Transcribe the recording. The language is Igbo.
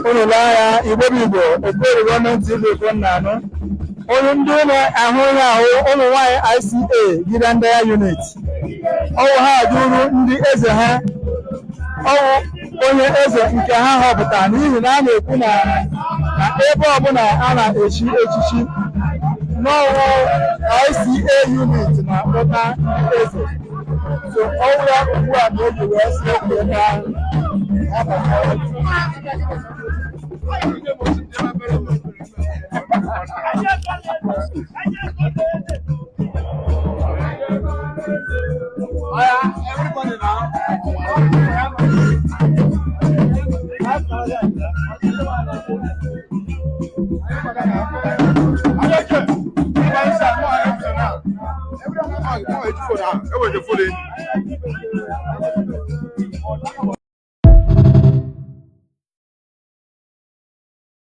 Unu lee anya, Igbo bụ Igbo, Okorie Gọọmenti Igbo Ekwo na-anụ onye ndị ụlọ ahụ onye ahụ ụmụ nwanyị ICA Gidandaya unit ọwụ ha duru ndị eze ha, ọwụ onye eze nke ha họpụtara, n'ihi na a na-ekwu na ebe ọbụla a na-echi echichi n'ọwụ ICA unit na-akpọta ndị eze. So ọwụ ya ugbu a na oge wee sị okwu ka ha bata.